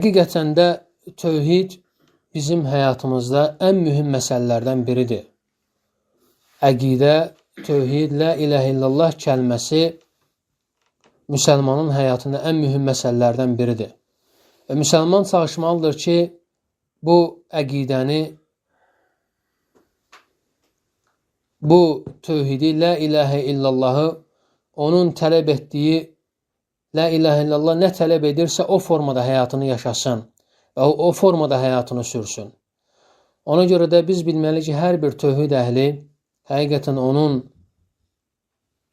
Həqiqətən də tövhid bizim həyatımızda ən mühüm məsələlərdən biridir. Əqidə, tövhid, la ilahə illallah kəlməsi müsəlmanın həyatında ən mühüm məsələlərdən biridir. Və müsəlman çalışmalıdır ki, bu əqidəni, bu tövhidi, la ilahə illallahı onun tələb etdiyi, la ilahə illallah nə tələb edirsə o formada həyatını yaşasın və o formada həyatını sürsün. Ona görə də biz bilməliyik ki, hər bir tövhid əhli həqiqətən onun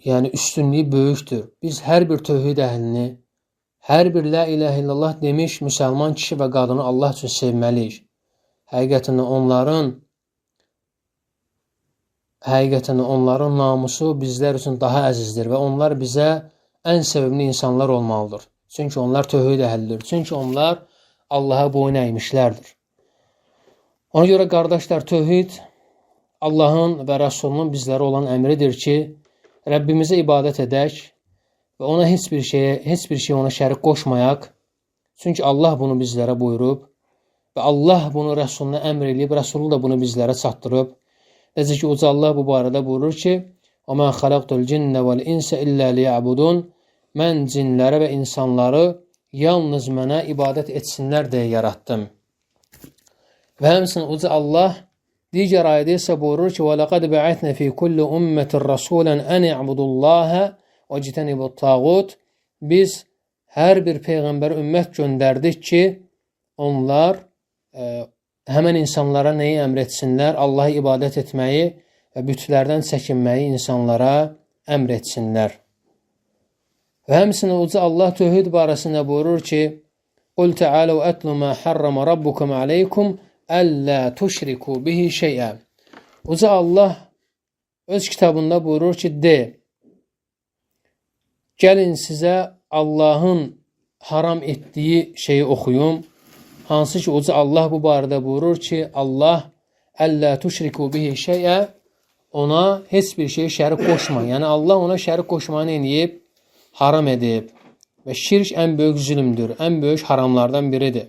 üstünlüyü böyükdür. Biz hər bir tövhid əhlini, hər bir la ilahə illallah demiş müsəlman kişi və qadını Allah üçün sevməliyik. Həqiqətən onların namusu bizlər üçün daha əzizdir və onlar bizə ən sevimli insanlar olmalıdır. Çünki onlar tövhid əhlidir. Çünki onlar Allaha boyun əymişlərdir. Ona görə qardaşlar, tövhid Allahın və Rəsulunun bizlərə olan əmridir ki, Rəbbimizə ibadət edək və ona heç bir şey ona şərik qoşmayaq. Çünki Allah bunu bizlərə buyurub və Allah bunu Rəsuluna əmr eləyib, Rəsulu da bunu bizlərə çatdırıb. Necə ki, Uca Allah bu barədə buyurur ki, وَمَا خَلَقْتُ الْجِنَّ وَالْاِنْسَ إِلَّا لِيَعْبُدُونَ. Mən cinləri və insanları yalnız mənə ibadət etsinlər deyə yaratdım. Və həmçinin Uca Allah digər ayədə isə buyurur ki, وَلَقَدْ بَعَثْنَا فِي كُلِّ أُمَّةٍ رَسُولًا أَنِ اعْبُدُوا اللّٰهَ وَاجْتَنِبُوا الطَّاغُوتَ. Biz hər bir peyğəmbərə ümmət göndərdik ki, onlar həmən insanlara nəyi əmr etsinlər? Allaha ibadət etməyi və bütlərdən çəkinməyi insanlara əmr etsinlər. Və həmçinin Uca Allah tövhid barəsində buyurur ki, قُلْ تَعَالَوْا أَتْلُ مَا حَرَّمَ رَبُّكُمْ عَلَيْكُمْ أَلَّا تُشْرِكُوا بِهِ شَيْئًا. Uca Allah öz kitabında buyurur ki, de, gəlin sizə Allahın haram etdiyi şeyi oxuyum. Hansı ki, Uca Allah bu barədə buyurur ki, Allah əllə tuşriku bihi şeyə, ona heç bir şeyi şərik qoşmayın. Yəni, Allah ona şərik qoşmanı eləyib, haram edib. Və şirk ən böyük zülmdür, ən böyük haramlardan biridir.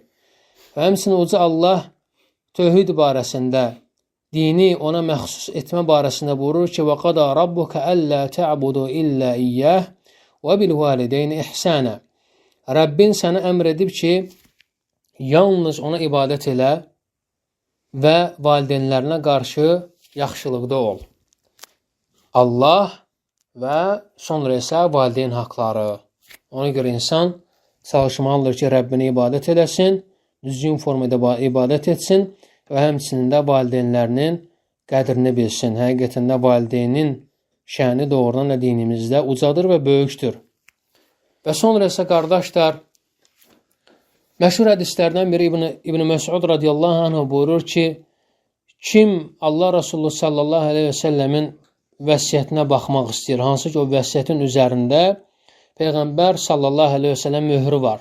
Və həmçinin Uca Allah tövhid barəsində, dini ona məxsus etmə barəsində buyurur ki, وَقَدَا رَبُّكَ أَلَّا تَعْبُدُوا إِلَّا إِيَّهُ وَبِالْوَالِدَيْنِ إِحْسَانًا. Rəbbin sənə əmr edib ki, yalnız ona ibadət elə və valideynlərinə qarşı yaxşılıqda ol. Allah və sonra isə valideyn haqları. Ona görə insan çalışmalıdır ki, Rəbbinə ibadət eləsin, düzgün formada ibadət etsin və həmçinin də valideynlərinin qədrini bilsin. Həqiqətən də valideynin şəni doğrudan da dinimizdə ucadır və böyükdür. Və sonra isə qardaşlar, məşhur hədislərdən biri İbn Məsud radiyallahu anh buyurur ki, kim Allah Resulü sallallahu aleyhi və səlləmin vəsiyyətinə baxmaq istəyir, hansı ki o vəsiyyətin üzərində Peyğəmbər sallallahu aleyhi və səlləm möhrü var.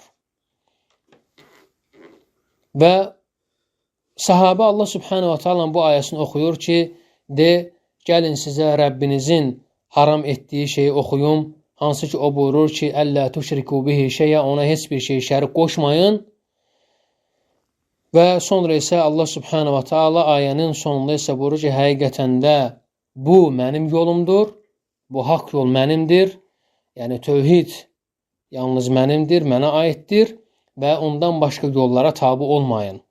Və sahabə Allah subhanahu wa ta'ala bu ayəsini oxuyur ki, de, gəlin sizə Rəbbinizin haram etdiyi şeyi oxuyum. Hansı ki o buyurur ki, Əllə tuşriku bihi şeyə, ona heç bir şeyi şərik qoşmayın. Və sonra isə Allah subhanahu wa ta'ala ayənin sonunda isə buyurur ki, həqiqətən də bu mənim yolumdur, bu haqq yol mənimdir. Yəni tövhid yalnız mənimdir, mənə aiddir və ondan başqa yollara tabi olmayın.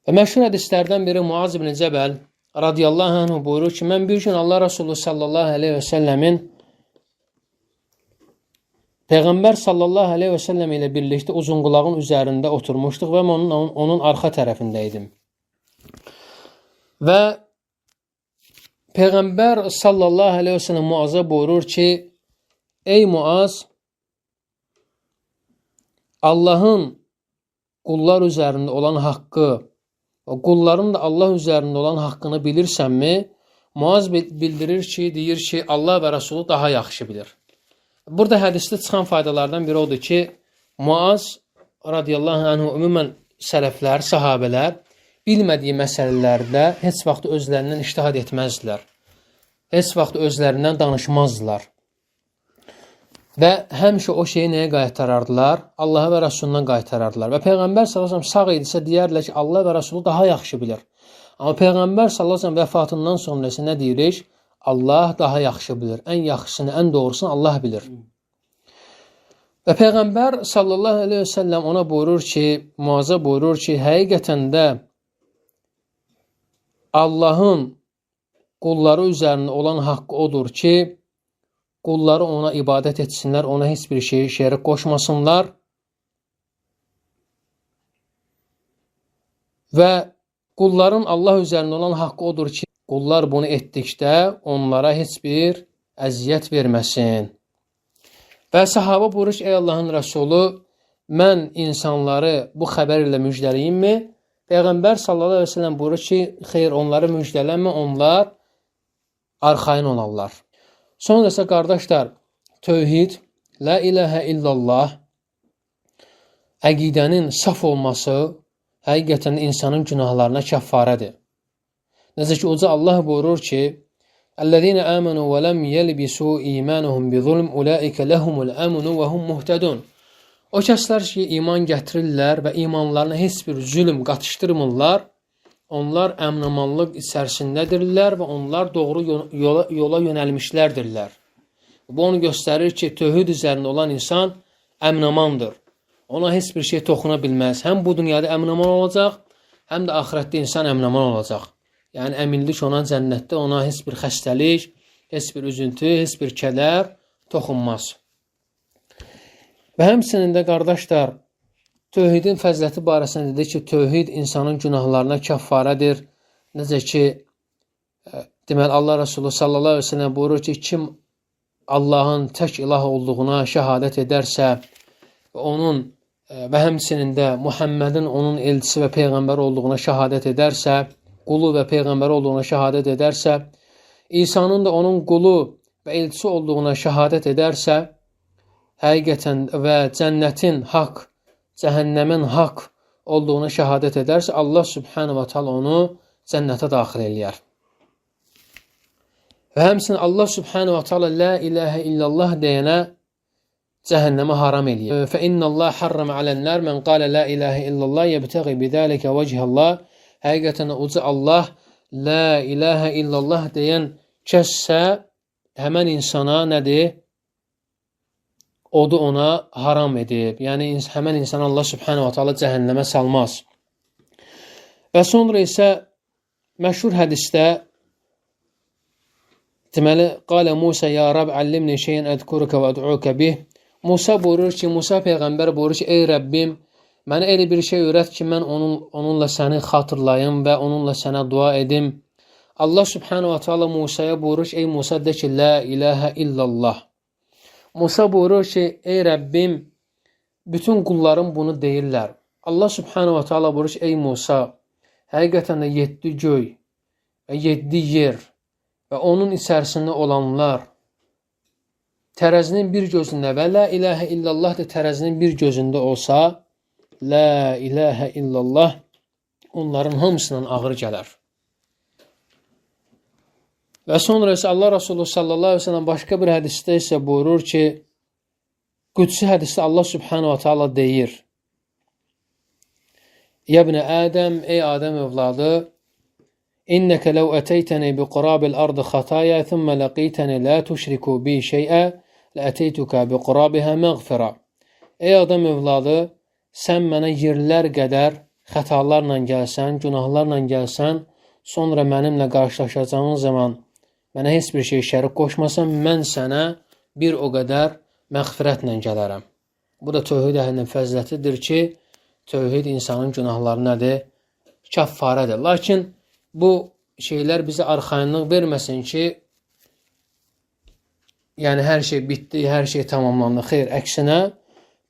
Və məşhur hədislərdən biri Muaz ibn Cəbəl radiyallahu anh buyurur ki, mən bir gün Allah Resulü sallallahu aleyhi və səlləmin Peyğəmbər sallallahu aleyhi və səlləm ilə birlikdə uzunqulağın üzərində oturmuşduq və mən onun arxa tərəfində idim. Və Peyğəmbər sallallahu aleyhi və səlləm Muaza buyurur ki, ey Muaz, Allahın qullar üzərində olan haqqı və qulların da Allah üzərində olan haqqını bilirsənmi? Muaz bildirir ki, deyir ki, Allah və Rəsulu daha yaxşı bilir. Burada hədisdə çıxan faydalardan biri odur ki, Muaz radiyallahu anhu, ümumən sələflər, sahabələr bilmədiyi məsələlərdə heç vaxt özlərindən ictihad etməzdilər. Heç vaxt özlərindən danışmazdılar. Və həmişə o şeyi nəyə qaytarardılar? Allaha və Rəsuluna qaytarardılar. Və Peyğəmbər sallallahu əleyhi və səlləm sağ idisə deyərdilər ki, Allah və Rəsulu daha yaxşı bilir. Amma Peyğəmbər sallallahu əleyhi və səlləm vəfatından sonra isə nə deyirik? Allah daha yaxşı bilir. Ən yaxşısını, ən doğrusunu Allah bilir. Və Peyğəmbər sallallahu əleyhi və səlləm ona buyurur ki, Muaza buyurur ki, həqiqətən də Allahın qulları üzərində olan haqqı odur ki, qulları ona ibadət etsinlər, ona heç bir şeyi şərik qoşmasınlar və qulların Allah üzərində olan haqqı odur ki, qullar bunu etdikdə onlara heç bir əziyyət verməsin. Və sahabə buyurur ki, ey Allahın Rəsulu, mən insanları bu xəbər ilə müjdəliyimmi? Peyğəmbər sallallahu əleyhi və səlləm buyurur ki, xeyr, onları müjdələnmə, onlar arxayın olarlar. Sonra isə qardaşlar, tövhid, la ilahə illallah, əqidənin saf olması həqiqətən insanın günahlarına kəffarədir. Necə ki, uca Allah buyurur ki, Əl-ləzīnə əmənu və ləm yəlbisu imanuhum bi-zulm ulaika lehumul amnu və hum muhtədun. O kəslər ki, iman gətirirlər və imanlarına heç bir zülm qatışdırmırlar, onlar əminamanlıq içərisindədirlər və onlar doğru yola yönəlmişlərdirlər. Bu onu göstərir ki, tövhid üzərində olan insan əminamandır. Ona heç bir şey toxuna bilməz. Həm bu dünyada əminaman olacaq, həm də axirətdə insan əminaman olacaq. Yəni əminlik ona cənnətdə ona heç bir xəstəlik, heç bir üzüntü, heç bir kədər toxunmaz. Və həmçinin də qardaşlar, tövhidin fəziləti barəsində dedi ki, tövhid insanın günahlarına kəffarədir. Necə ki, deməli Allah Resulü sallallahu əleyhi və səlləm buyurur ki, kim Allahın tək ilah olduğuna şəhadət edərsə və onun və həmçinin də Muhammedin onun elçisi və peyğəmbəri olduğuna şəhadət edərsə, qulu və peyğəmbəri olduğuna şəhadət edərsə, İsa'nın da onun qulu və elçisi olduğuna şəhadət edərsə, həqiqətən və cənnətin haqq, cəhənnəmin haqq olduğuna şəhadət edərsə, Allah Subhanahu va Taala onu cənnətə daxil eləyər. Və həmçinin Allah Subhanahu va Taala la ilahə illallah deyənə cəhənnəmə haram eləyir. Fə innallah harrama alan-nar men qala la ilahə illallah yebtəği bidalika vəchallah. Həqiqətən uca Allah la ilahə illallah deyən kəssə həmən insana nədir? Odu ona haram edib. Yəni həmən insanı Allah Subhanahu va Taala cəhənnəmə salmaz. Və sonra isə məşhur hədisdə deməli qalə Musa ya Rəbb allimni şeyən əzkuruka və əd'uka bih. Musa buyurur ki, Musa peyğəmbər buyurur ki, ey Rəbbim, mənə elə bir şey öyrət ki, mən onunla səni xatırlayım və onunla sənə dua edim. Allah Subhanahu va Taala Musaya buyurur ki, ey Musa de ki, la ilahə illallah. Musa buyurur ki, ey Rəbbim, bütün qullarım bunu deyirlər. Allah Subhanahu va Taala buyurur ki, ey Musa, həqiqətən də 7 göy və 7 yer və onun içərisində olanlar tərəzinin bir gözündə və la ilahə illallah da tərəzinin bir gözündə olsa, la ilahə illallah onların hamısından ağır gələr. Və sonra isə Allah Resulü sallallahu əleyhi və səlləm başqa bir hədisdə isə buyurur ki, qüdsi hədisdə Allah Subhanahu va Taala deyir: Ya ibn Adəm, ey Adəm övladı, İnnəkə ləv əteytəni bi qurabil ardı xataya, thumma laqitəni la tuşriku bi şeyə, ləəteytuka bi qurabiha məğfirə. Ey Adəm övladı, sən mənə yerlər qədər xətalarla gəlsən, günahlarla gəlsən, sonra mənimlə qarşılaşacağın zaman mənə heç bir şey şərik qoşmasan, mən sənə bir o qədər məğfirətlə gələrəm. Bu da tövhid əhlinin fəzilətidir ki, tövhid insanın günahları nədir? Kəffarədir. Lakin bu şeylər bizə arxayınlıq verməsin ki, yəni hər şey bitdi, hər şey tamamlandı. Xeyr, əksinə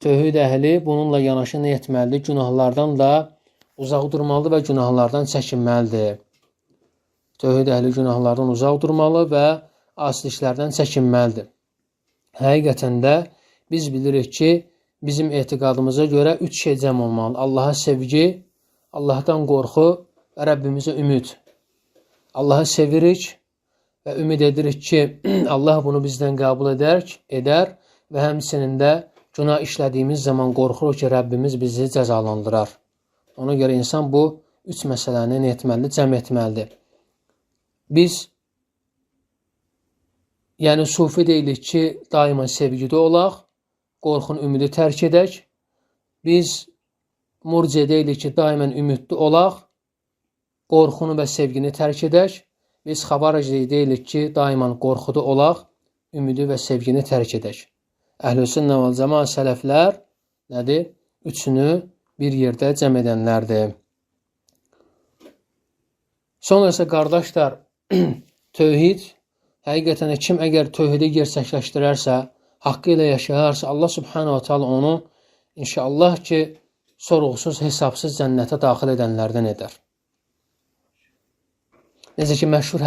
tövhid əhli bununla yanaşı nə etməlidir? Günahlardan da uzaq durmalıdır və günahlardan çəkinməlidir. Tövhid əhli günahlardan uzaq durmalı və asiliklərdən çəkinməlidir. Həqiqətən də biz bilirik ki, bizim etiqadımıza görə 3 şey cəm olmalıdır. Allaha sevgi, Allahdan qorxu və Rəbbimizə ümid. Allahı sevirik və ümid edirik ki, Allah bunu bizdən qəbul edər və həmçinin də günah işlədiyimiz zaman qorxuruq ki, Rəbbimiz bizi cəzalandırar. Ona görə insan bu üç məsələni nə etməlidir? Cəm etməlidir. Biz yəni sufi deyilik ki, daima sevgidə olaq, qorxun ümidi tərk edək. Biz murciə deyilik ki, daimən ümidli olaq, qorxunu və sevgini tərk edək. Biz xavaric deyilik ki, daimən qorxuda olaq, ümidi və sevgini tərk edək. Əhl-i Sünnə vəl cəma sələflər nədir? Üçünü bir yerdə cəm edənlərdir. Sonra isə qardaşlar, tövhid həqiqətən də kim əgər tövhidi gerçəkləşdirərsə, haqqı ilə yaşayarsa, Allah Subhanahu wa Taala onu inşallah ki, sorğusuz, hesabsız cənnətə daxil edənlərdən edər. Necə ki, məşhur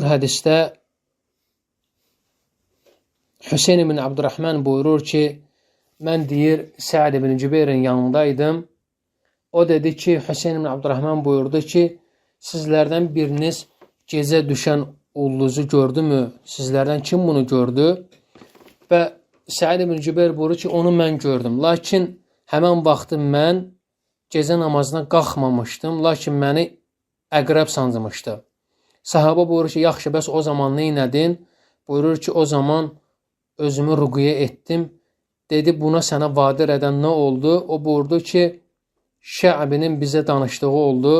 hədisdə Hüseyn ibn Abdurrahman buyurur ki, mən deyir, Səad ibn Cübeyrin yanındaydım. O dedi ki, Hüseyn ibn Abdurrahman buyurdu ki, sizlərdən biriniz gecə düşən ulduzu gördümü? Sizlərdən kim bunu gördü? Və Səid ibn Cübeyr buyurur ki, onu mən gördüm. Lakin həmən vaxtı mən gecə namazına qalxmamışdım, lakin məni əqrəb sancmışdı. Sahabə buyurur ki, yaxşı, bəs o zaman nə elədin? Buyurur ki, o zaman özümü ruqyə etdim. Dedi, buna sənə vadir edən nə oldu? O buyurdu ki, Şəbinin bizə danışdığı oldu.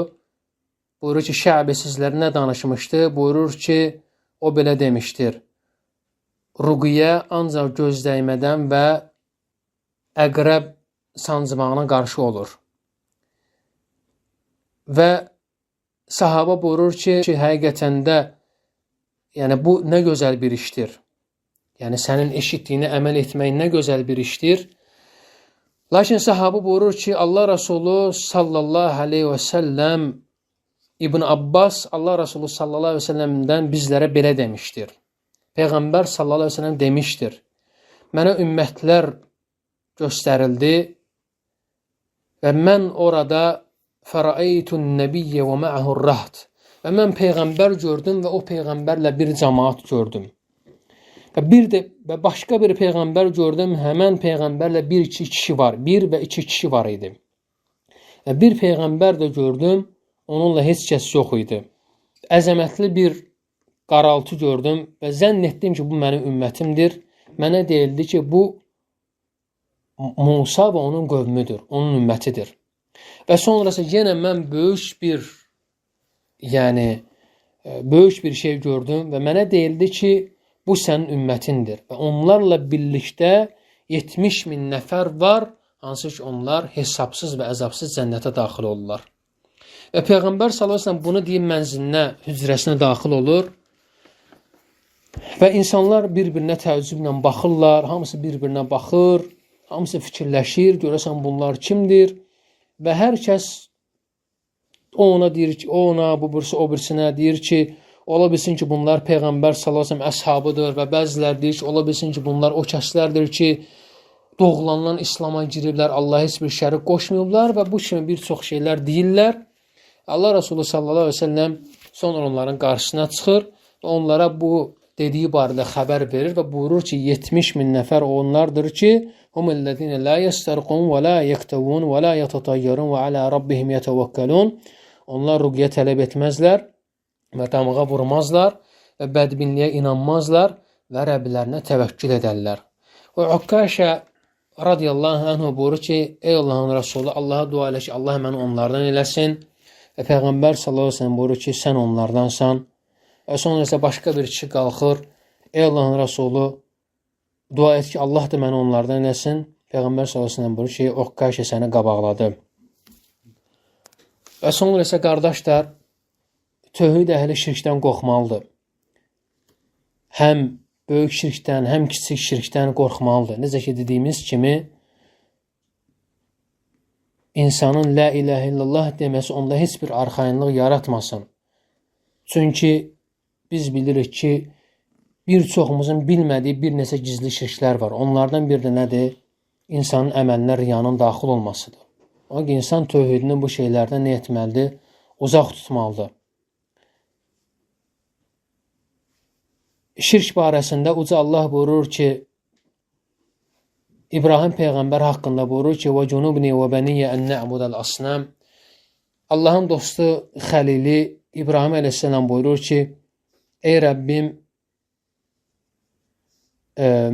Buyurur ki, Şəbi sizlərə nə danışmışdı? Buyurur ki, o belə demişdir. Ruqyə ancaq göz dəymədən və əqrəb sancmağına qarşı olur. Və sahabə buyurur ki, həqiqətən də yəni bu nə gözəl bir işdir. Yəni sənin eşitdiyinə əməl etmək nə gözəl bir işdir. Lakin sahabə buyurur ki, Allah Resulü sallallahu aleyhi və səlləm İbn Abbas Allah Resulü sallallahu aleyhi və səlləmdən bizlərə belə demişdir. Peyğəmbər sallallahu aleyhi və səlləm demişdir. Mənə ümmətlər göstərildi və mən orada fərəeytun nəbiyyə və ma'ahu rahd və mən peyğəmbər gördüm və o peyğəmbərlə bir cəmaat gördüm. Və bir də və başqa bir peyğəmbər gördüm, həmən peyğəmbərlə bir-iki kişi var, bir və iki kişi var idi. Və bir peyğəmbər də gördüm, onunla heç kəs yox idi. Əzəmətli bir qaraltı gördüm və zənn etdim ki, bu mənim ümmətimdir. Mənə deyildi ki, bu Musa və onun qövmüdür, onun ümmətidir. Və sonrası yenə mən böyük bir, yəni böyük bir şey gördüm və mənə deyildi ki, bu sənin ümmətindir. Və onlarla birlikdə 70 min nəfər var, hansı ki onlar hesabsız və əzabsız cənnətə daxil olurlar. Və Peyğəmbər sallallahu əleyhi və səlləm bunu deyib mənzilinə, hücrəsinə daxil olur. Və insanlar bir-birinə təəccüblə baxırlar, hamısı bir-birinə baxır, hamısı fikirləşir, görəsən bunlar kimdir? Və hər kəs o ona deyir ki, o ona, bu birisi o birisinə deyir ki, ola bilsin ki, bunlar Peyğəmbər sallallahu əleyhi və səlləm əshabıdır və bəzilər deyir ki, ola bilsin ki, bunlar o kəslərdir ki, doğulandan İslam'a giriblər, Allaha heç bir şərik qoşmayıblar və bu kimi bir çox şeylər deyirlər. Allah Resulü sallallahu əleyhi və səlləm sonra onların qarşısına çıxır və onlara bu dediyi barədə xəbər verir və buyurur ki, 70 min nəfər onlardır ki, humellezine la yestarqun və la yektevun və la yetatayyarun və ala rabbihim yetevekkelun. Onlar ruqyə tələb etməzlər və damğa vurmazlar və bədbinliyə inanmazlar və Rəblərinə təvəkkül edərlər. Və Ukkaşə radiyallahu anhu buyurur ki, ey Allahın Rəsulü, Allaha dua elə ki, Allah məni onlardan eləsin. Və Peyğəmbər sallallahu əleyhi və səlləm buyurur ki, sən onlardansan. Və sonra isə başqa bir kişi qalxır, ey Allahın Rəsulü, dua et ki, Allah da məni onlardan eləsin. Peyğəmbər sallallahu əleyhi və səlləm buyurur ki, Ukkaşə səni qabaqladı. Və sonra isə qardaşlar, tövhid əhli şirkdən qorxmalıdır. Həm böyük şirkdən, həm kiçik şirkdən qorxmalıdır. Necə ki, dediyimiz kimi, insanın la ilahə illallah deməsi onda heç bir arxayınlıq yaratmasın. Çünki biz bilirik ki, bir çoxumuzun bilmədiyi bir neçə gizli şirklər var. Onlardan biri də nədir? İnsanın əməlinə riyanın daxil olmasıdır. Ona ki, insan tövhidini bu şeylərdən nə etməlidir? Uzaq tutmalıdır. Şirk barəsində Uca Allah buyurur ki, İbrahim peyğəmbər haqqında buyurur ki: "Və cunubni və bəniyyə ən nə'budəl asnam." Allahın dostu, Xəlili İbrahim əleyhissalam buyurur ki, ey Rəbbim,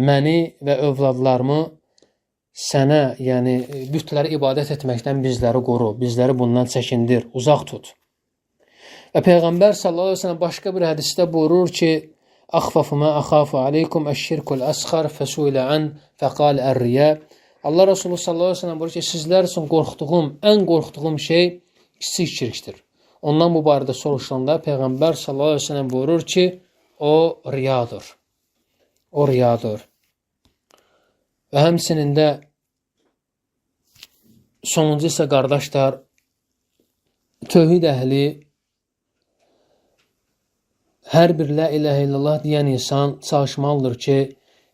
məni və övladlarımı sənə, yəni bütlərə ibadət etməkdən bizləri qoru, bizləri bundan çəkindir, uzaq tut. Və Peyğəmbər sallallahu əleyhi və səlləm başqa bir hədisdə buyurur ki, Axfafu ma axafu aleykum əş-şirkul əsxar fəsuilə an fəqal ər-riya. Allah Resulü sallallahu əleyhi və səlləm buyurur ki, sizlər üçün qorxduğum, ən qorxduğum şey kiçik şirkdir. Ondan bu barədə soruşulanda Peyğəmbər sallallahu əleyhi və səlləm buyurur ki, o riyadır. O riyadır. Və həmçinin də sonuncu isə qardaşlar, tövhid əhli, hər bir la ilahə illallah deyən insan çalışmalıdır ki,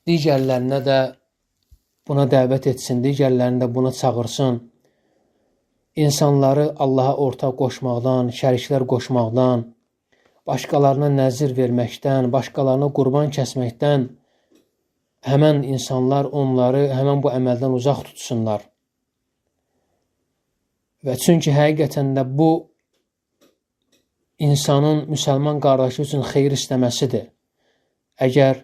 digərlərinə də buna dəvət etsin, digərlərini də buna çağırsın. İnsanları Allaha ortaq qoşmaqdan, şəriklər qoşmaqdan, başqalarına nəzir verməkdən, başqalarına qurban kəsməkdən həmən insanlar onları həmən bu əməldən uzaq tutsunlar. Və çünki həqiqətən də bu insanın müsəlman qardaşı üçün xeyir istəməsidir. Əgər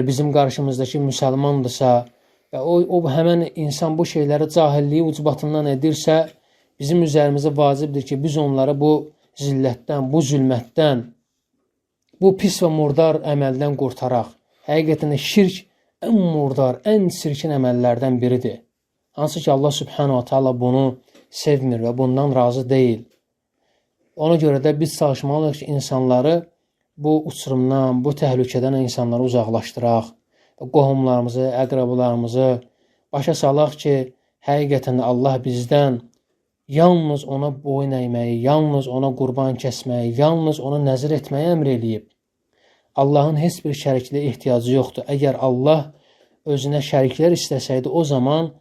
bizim qarşımızdakı müsəlmandırsa və o həmən insan bu şeyləri cahilliyi ucbatından edirsə, bizim üzərimizə vacibdir ki, biz onları bu zillətdən, bu zülmətdən, bu pis və murdar əməldən qurtaraq. Həqiqətən də şirk ən murdar, ən çirkin əməllərdən biridir. Hansı ki, Allah Subhanahu wa Taala bunu sevmir və bundan razı deyil. Ona görə də biz çalışmalıyıq ki, insanları bu uçurumdan, bu təhlükədən insanları uzaqlaşdıraq. Qohumlarımızı, əqrabalarımızı başa salaq ki, həqiqətən də Allah bizdən yalnız ona boyun əyməyi, yalnız ona qurban kəsməyi, yalnız ona nəzir etməyi əmr eləyib. Allahın heç bir şərikliyə ehtiyacı yoxdur. Əgər Allah özünə şəriklər istəsəydi, o zaman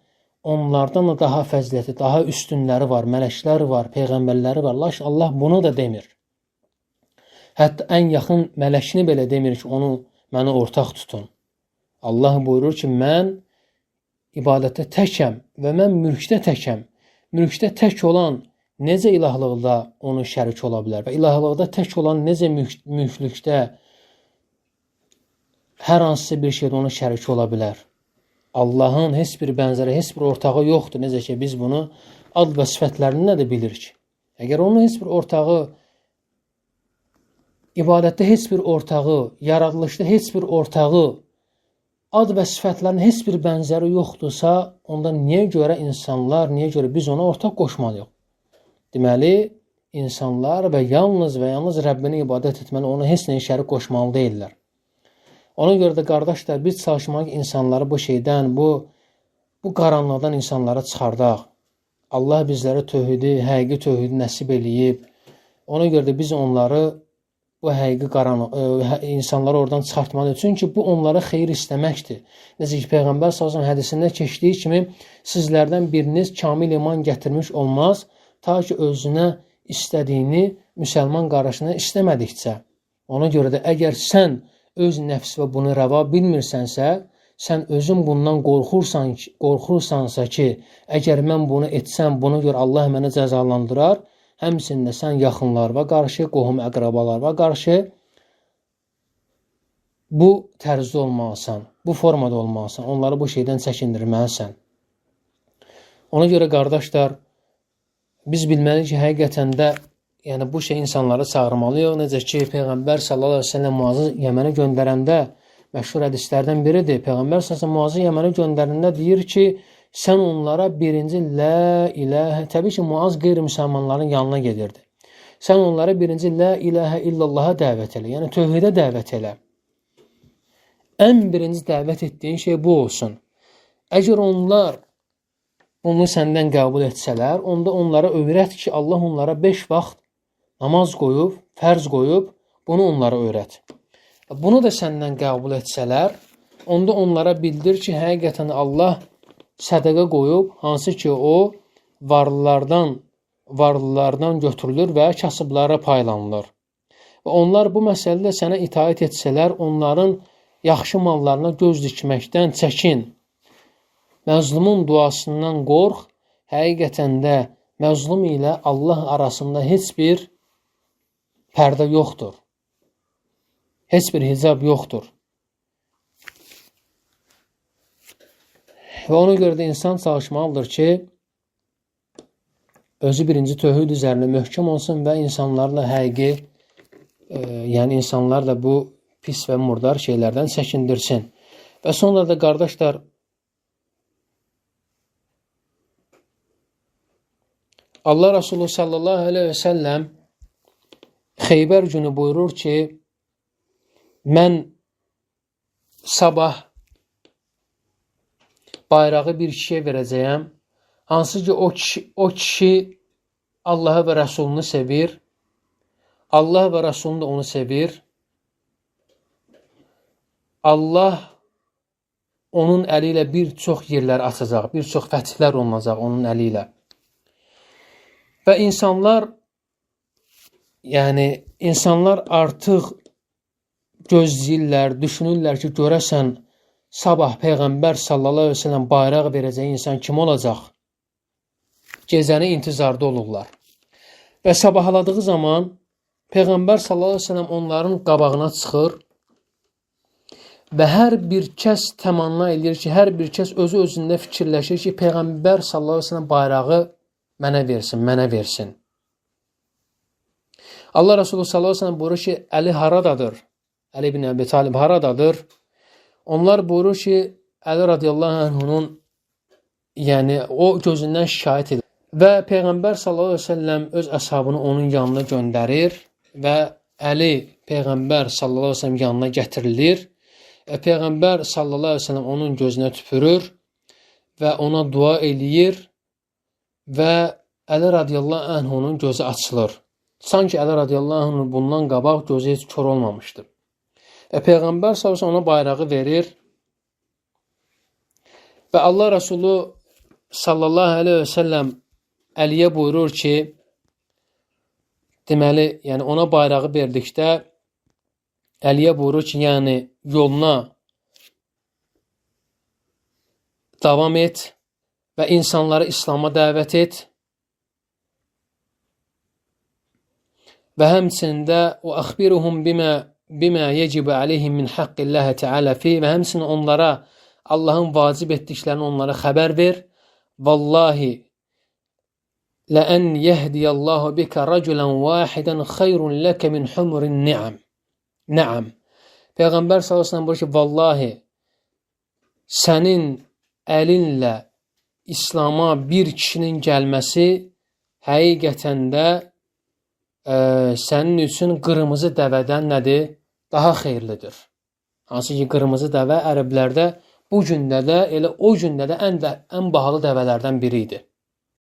onlardan da daha fəzilətli, daha üstünləri var, mələklər var, peyğəmbərləri var. Lakin Allah bunu da demir. Hətta ən yaxın mələkini belə demir ki, onu mənə ortaq tutun. Allah buyurur ki, mən ibadətdə təkəm və mən mülkdə təkəm. Mülkdə tək olan necə ilahlıqda onun şərik ola bilər? Və ilahlıqda tək olan necə mülklükdə hər hansısa bir şeydə onun şəriki ola bilər? Allahın heç bir bənzəri, heç bir ortağı yoxdur. Necə ki, biz bunu ad və sifətlərindən də bilirik. Əgər onun heç bir ortağı, ibadətdə heç bir ortağı, yaradılışda heç bir ortağı, ad və sifətlərin heç bir bənzəri yoxdursa, onda niyə görə insanlar, niyə görə biz ona ortaq qoşmalıyıq? Deməli, insanlar və yalnız Rəbbinə ibadət etməli, ona heç nəyə şərik qoşmalı deyillər. Ona görə də qardaşlar, biz çalışmalıyıq insanları bu şeydən, bu qaranlıqdan insanları çıxardaq. Allah bizlərə tövhidi, həqiqi tövhidi nəsib eləyib. Ona görə də biz onları bu həqiqi qaranlıq insanları oradan çıxartmalıyıq. Çünki bu onlara xeyir istəməkdir. Necə ki Peyğəmbər sallallahu əleyhi və səlləm hədisində keçdiyi kimi, sizlərdən biriniz kamil iman gətirmiş olmaz, ta ki özünə istədiyini müsəlman qardaşına istəmədikcə. Ona görə də əgər sən öz nəfsinə bunu rəva bilmirsənsə, sən özün bundan qorxursansa ki, əgər mən bunu etsəm, buna görə Allah məni cəzalandırar, həmçinin də sən yaxınlarına qarşı, qohum əqrabalarına qarşı bu tərzdə olmalısan, bu formada olmalısan, onları bu şeydən çəkindirməlisən. Ona görə qardaşlar, biz bilməliyik ki, həqiqətən də yəni bu şey insanları çağırmalıyıq. Necə ki, Peyğəmbər sallallahu əleyhi və səlləm Muazı Yəmənə göndərəndə məşhur hədislərdən biridir. Peyğəmbər sallallahu əleyhi və səlləm Muazı Yəmənə göndərəndə deyir ki, sən onlara birinci la ilahə, təbii ki, Muaz qeyri-müsəlmanların yanına gedirdi. Sən onlara birinci la ilahə illallaha dəvət elə, yəni tövhidə dəvət elə. Ən birinci dəvət etdiyin şey bu olsun. Əgər onlar bunu səndən qəbul etsələr, onda onlara öyrət ki, Allah onlara 5 vaxt namaz qoyub, fərz qoyub, bunu onlara öyrət. Bunu da səndən qəbul etsələr, onda onlara bildir ki, həqiqətən Allah sədəqə qoyub, hansı ki o varlılardan götürülür və kasıblara paylanılır. Və onlar bu məsələdə sənə itaət etsələr, onların yaxşı mallarına göz dikməkdən çəkin. Məzlumun duasından qorx. Həqiqətən də məzlum ilə Allah arasında heç bir pərdə yoxdur. Heç bir hicab yoxdur. Və ona görə də insan çalışmalıdır ki, özü birinci tövhid üzərində möhkəm olsun və insanlarla həqiqi, yəni insanlarla bu pis və murdar şeylərdən çəkindirsin. Və sonra da qardaşlar, Allah Resulü sallallahu aleyhi və səlləm Xeybər günü buyurur ki, mən sabah bayrağı bir kişiyə verəcəyəm, hansı ki o kişi Allahı və Rəsulunu sevir, Allah və Rəsulunu da onu sevir. Allah onun əli ilə bir çox yerlər açacaq, bir çox fətihlər olunacaq onun əli ilə. Və insanlar, yəni insanlar artıq gözləyirlər, düşünürlər ki, görəsən sabah Peyğəmbər sallallahu əleyhi və səlləm bayraq verəcəyi insan kim olacaq? Gecəni intizarda olurlar. Və sabahladığı zaman Peyğəmbər sallallahu əleyhi və səlləm onların qabağına çıxır və hər bir kəs təmanna edir ki, hər bir kəs özü özündə fikirləşir ki, Peyğəmbər sallallahu əleyhi və səlləm bayrağı mənə versin, mənə versin. Allah Resulü sallallahu əleyhi və səlləm buyurur ki, Əli haradadır? Əli ibn Əbi Talib haradadır? Onlar buyurur ki, Əli radiyallahu anhunun, yəni o gözündən şikayət edir. Və Peyğəmbər sallallahu əleyhi və səlləm öz əshabını onun yanına göndərir və Əli Peyğəmbər sallallahu əleyhi və səlləm yanına gətirilir. Və Peyğəmbər sallallahu əleyhi və səlləm onun gözünə tüpürür və ona dua eləyir və Əli radiyallahu anhunun gözü açılır. Sanki Əli radiyallahu anhunun bundan qabaq gözü heç kör olmamışdı. Və Peyğəmbər sallallahu əleyhi və səlləm ona bayrağı verir və Allah Resulü sallallahu əleyhi və səlləm Əliyə buyurur ki, deməli, yəni ona bayrağı verdikdə Əliyə buyurur ki, yəni yoluna davam et və insanları İslam'a dəvət et və həmçinin də və əxbiruhum bimə yecibu aleyhim min haqqilləhi teala fi və həmçinin onlara Allahın vacib etdiklərini onlara xəbər ver. Vallahi لأن يهدي الله بك رجلا واحدا خير لك من حمر النعم. Nəam. Peyğəmbər sallallahu əleyhi və səlləm buyurur ki, vallahi sənin əlinlə İslam'a bir kişinin gəlməsi həqiqətən də sənin üçün qırmızı dəvədən nədir? Daha xeyirlidir. Hansı ki, qırmızı dəvə ərəblərdə bu gündə də, elə o gündə də ən bahalı dəvələrdən biri idi.